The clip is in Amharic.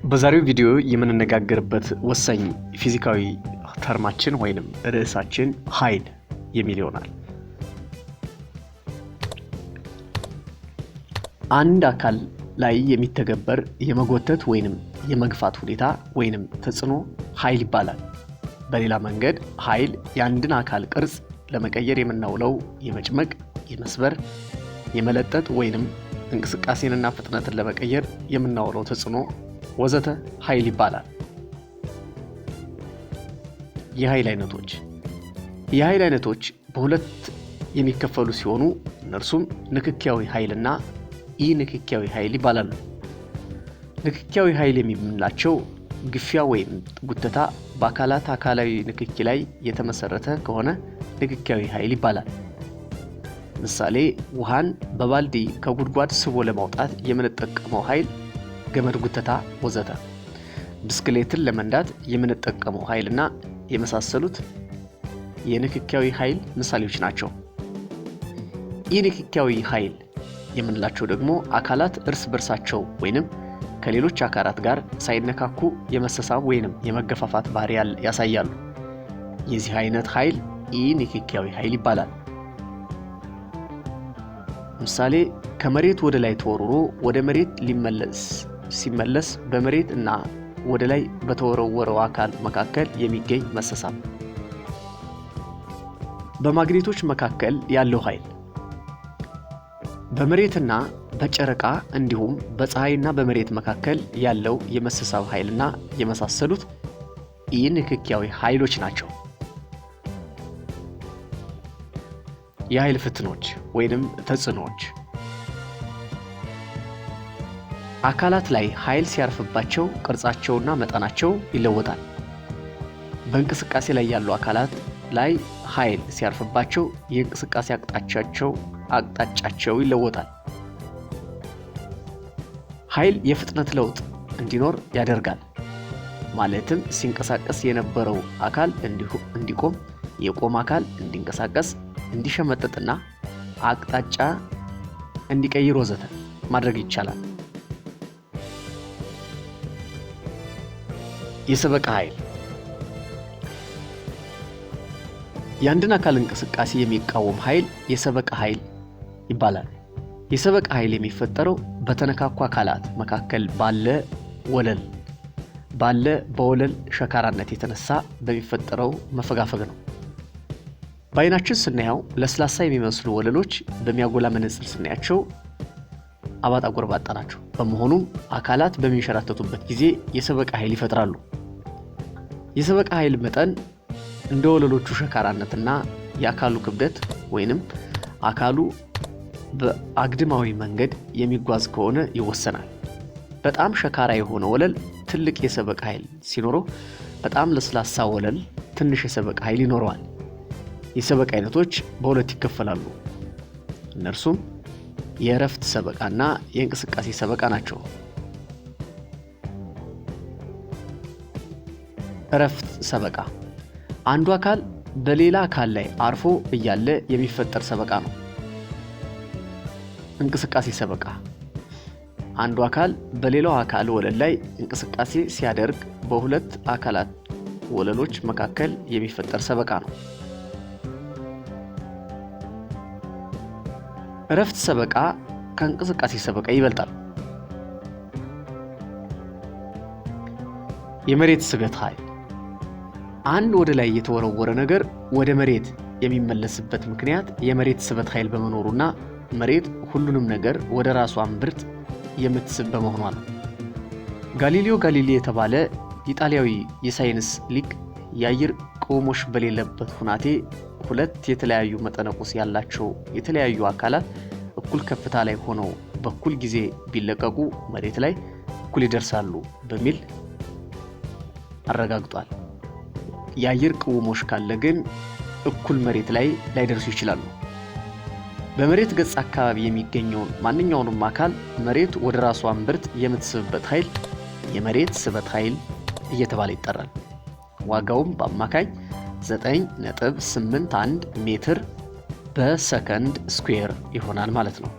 በዛሬው ቪዲዮ የምንነጋገርበት ወሳኝ ፊዚካዊ term ኣችን ወይንም ርዕሳችን ኃይል የሚል ይሆናል። አንድ አካል ላይ የሚተገበር የመጎተት ወይንም የመግፋት ሁኔታ ወይንም ተጽዕኖ ኃይል ይባላል። በሌላ መንገድ ኃይል የአንድን አካል ቅርጽ ለመቀየር የምናውለው የመጭመቅ፣ የመስበር፣ የመለጠጥ ወይንም እንቅስቃሴንና ፍጥነትን ለመቀየር የምናውለው ተጽዕኖ ወዘተ ኃይል ይባላል። የኃይል አይነቶች የኃይል አይነቶች በሁለት የሚከፈሉ ሲሆኑ እነርሱም ንክኪያዊ ኃይልና ኢ-ንክኪያዊ ኃይል ይባላሉ። ንክኪያዊ ኃይል የምንላቸው ግፊያ ወይም ጉተታ በአካላት አካላዊ ንክኪ ላይ የተመሰረተ ከሆነ ንክኪያዊ ኃይል ይባላል። ምሳሌ ውሃን በባልዲ ከጉድጓድ ስቦ ለማውጣት የምንጠቀመው ኃይል፣ ገመድ ጉተታ ወዘተ። ብስክሌትን ለመንዳት የምንጠቀመው ኃይልና የመሳሰሉት የንክኪያዊ ኃይል ምሳሌዎች ናቸው። ኢንክኪያዊ ኃይል የምንላቸው ደግሞ አካላት እርስ በርሳቸው ወይንም ከሌሎች አካላት ጋር ሳይነካኩ የመሳሳብ ወይንም የመገፋፋት ባህሪ ያሳያሉ። የዚህ አይነት ኃይል ኢንክኪያዊ ኃይል ይባላል። ምሳሌ ከመሬት ወደ ላይ ተወርውሮ ወደ መሬት ሊመለስ ሲመለስ በመሬት እና ወደ ላይ በተወረወረው አካል መካከል የሚገኝ መሳሳብ። በማግኔቶች መካከል ያለው ኃይል፣ በመሬትና በጨረቃ እንዲሁም በፀሐይና በመሬት መካከል ያለው የመሳሳብ ኃይልና የመሳሰሉት ኢንክኪያዊ ኃይሎች ናቸው። የኃይል ፍትኖች ወይንም ተጽዕኖዎች አካላት ላይ ኃይል ሲያርፍባቸው ቅርጻቸውና መጠናቸው ይለወጣል። በእንቅስቃሴ ላይ ያሉ አካላት ላይ ኃይል ሲያርፍባቸው የእንቅስቃሴ አቅጣጫቸው ይለወጣል። ኃይል የፍጥነት ለውጥ እንዲኖር ያደርጋል። ማለትም ሲንቀሳቀስ የነበረው አካል እንዲቆም፣ የቆመ አካል እንዲንቀሳቀስ፣ እንዲሸመጠጥና አቅጣጫ እንዲቀይር ወዘተ ማድረግ ይቻላል። የሰበቃ ኃይል የአንድን አካል እንቅስቃሴ የሚቃወም ኃይል የሰበቃ ኃይል ይባላል። የሰበቃ ኃይል የሚፈጠረው በተነካኩ አካላት መካከል ባለ በወለል ሸካራነት የተነሳ በሚፈጠረው መፈጋፈግ ነው። በአይናችን ስናየው ለስላሳ የሚመስሉ ወለሎች በሚያጎላ መነጽር ስናያቸው አባጣ ጎርባጣ ናቸው። በመሆኑም አካላት በሚንሸራተቱበት ጊዜ የሰበቃ ኃይል ይፈጥራሉ። የሰበቃ ኃይል መጠን እንደ ወለሎቹ ሸካራነትና የአካሉ ክብደት ወይንም አካሉ በአግድማዊ መንገድ የሚጓዝ ከሆነ ይወሰናል። በጣም ሸካራ የሆነ ወለል ትልቅ የሰበቃ ኃይል ሲኖረው፣ በጣም ለስላሳ ወለል ትንሽ የሰበቃ ኃይል ይኖረዋል። የሰበቃ አይነቶች በሁለት ይከፈላሉ። እነርሱም የእረፍት ሰበቃና የእንቅስቃሴ ሰበቃ ናቸው። እረፍት ሰበቃ አንዱ አካል በሌላ አካል ላይ አርፎ እያለ የሚፈጠር ሰበቃ ነው። እንቅስቃሴ ሰበቃ አንዱ አካል በሌላው አካል ወለል ላይ እንቅስቃሴ ሲያደርግ በሁለት አካላት ወለሎች መካከል የሚፈጠር ሰበቃ ነው። እረፍት ሰበቃ ከእንቅስቃሴ ሰበቃ ይበልጣል። የመሬት ስበት ኃይል አንድ ወደ ላይ የተወረወረ ነገር ወደ መሬት የሚመለስበት ምክንያት የመሬት ስበት ኃይል በመኖሩና መሬት ሁሉንም ነገር ወደ ራሷ እምብርት የምትስብ በመሆኗ ነው። ጋሊሊዮ ጋሊሊ የተባለ ኢጣሊያዊ የሳይንስ ሊቅ የአየር ቅውሞሽ በሌለበት ሁናቴ ሁለት የተለያዩ መጠነ ቁስ ያላቸው የተለያዩ አካላት እኩል ከፍታ ላይ ሆነው በእኩል ጊዜ ቢለቀቁ መሬት ላይ እኩል ይደርሳሉ በሚል አረጋግጧል። የአየር ቅውሞሽ ካለ ግን እኩል መሬት ላይ ላይደርሱ ይችላሉ። በመሬት ገጽ አካባቢ የሚገኘውን ማንኛውንም አካል መሬት ወደ ራሷ እምብርት የምትስብበት ኃይል የመሬት ስበት ኃይል እየተባለ ይጠራል። ዋጋውም በአማካኝ 9.81 ሜትር በሰከንድ square ይሆናል ማለት ነው።